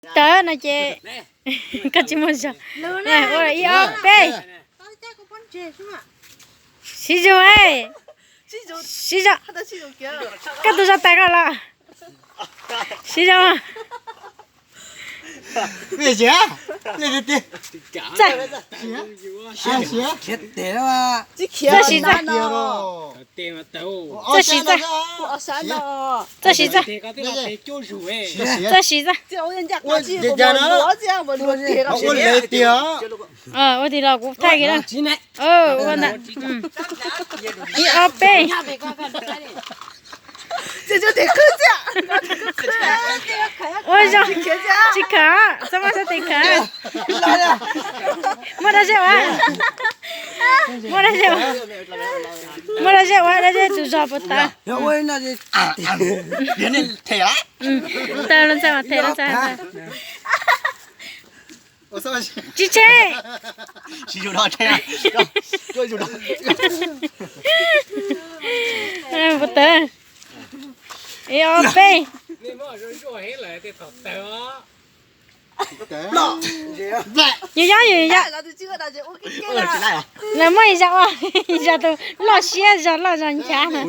Tawv no ces koj tsis muaj zog. Ua ib ob peb. Siv zog, siv zog. Koj tus zog tas koj los. Siv zog. Txawj siv txawj. Txawj siv txawj. Txawj siv txawj. Txawj siv txawj. Ua tim los kuv thaij kiag na. Ua ntawd. Ib ob peb. Ua zoo, tsis khawm, txhob muab sab tes khawm. Muab dab zeb ua, muab dab zeb ua, muab dab zeb ua, dab zeb tus zog puas tawv. Tawv los ntxhais mas them los ntxhais. Tsis tseg. Puas tawv? Ib ob peb. Yus yob yus yob. Lawv muab ib zag ua, ib zag tus loj siab zog loj zog nchav na.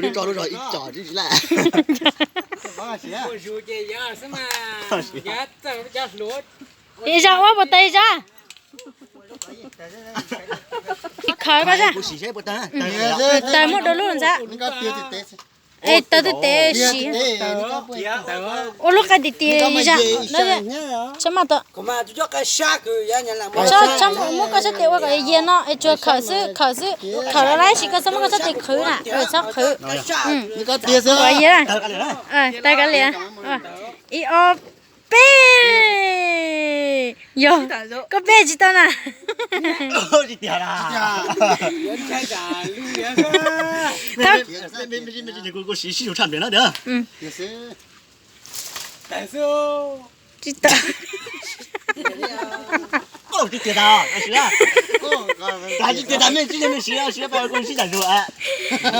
Ib zag ua puas tawv ib zag. Tsis khawv koj zag. Tawv muab dua lub ntxhab. Es tawv twb tes siv. Ua lub qaib tiag tiag ib zag. Txhob maj tau. Muab koj sab tes ua kom yiag no es tsuas khawm xwb, khawm xwb. Khawm los lawm sis koj txhob muab koj sab tes qhwv na, txhob qhwv. Tawv kav liam. Ib ob peb. Yog, koj peb tsis tau na. Tsis tau.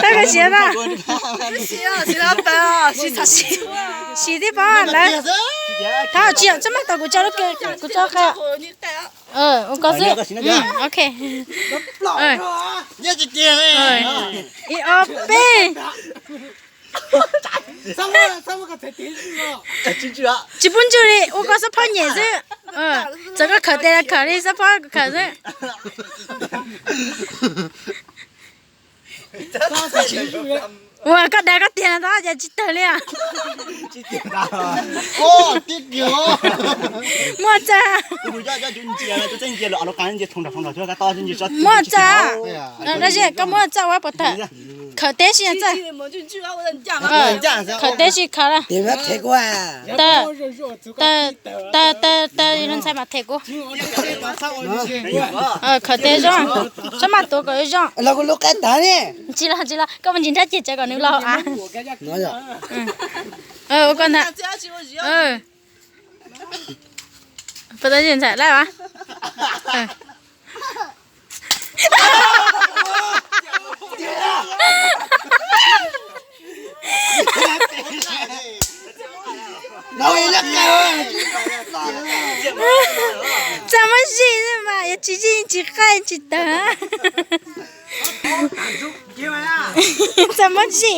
Tab koj siav na. Siav tib pab lawv. Thov tsis yog txhob maj tau kuv tso lub, kuv tso qab. Ua koj xwb. Ok. Ib ob peb. Tsis pub ntswg li, ua koj xab phob nyem xwb. Txawm koj khawm tes los khawm li, xab phob khawm xwb. Ua koj dag koj tiag no tab cas tsis tawg li os. Muaj txaj. Muaj txaj. Dab Zeb, koj muab txaj ua puas tawg? Khawm teb si txaj. Khawm teb si khawm. Tawg, tawg, tawg, tawg, ntxhais mas them kuv. Khawm tes zoo, txhob maj tuav kom zoo. Tsis los, tsis los, koj mus ntsis nrab ceg tsawv kom nws los av. Ua koj ntag. Puas tau ntxhais lawm as? Txaj muab zij xwb mas yog tsis zij tsis qaij tsis tawg. Txaj muab zij.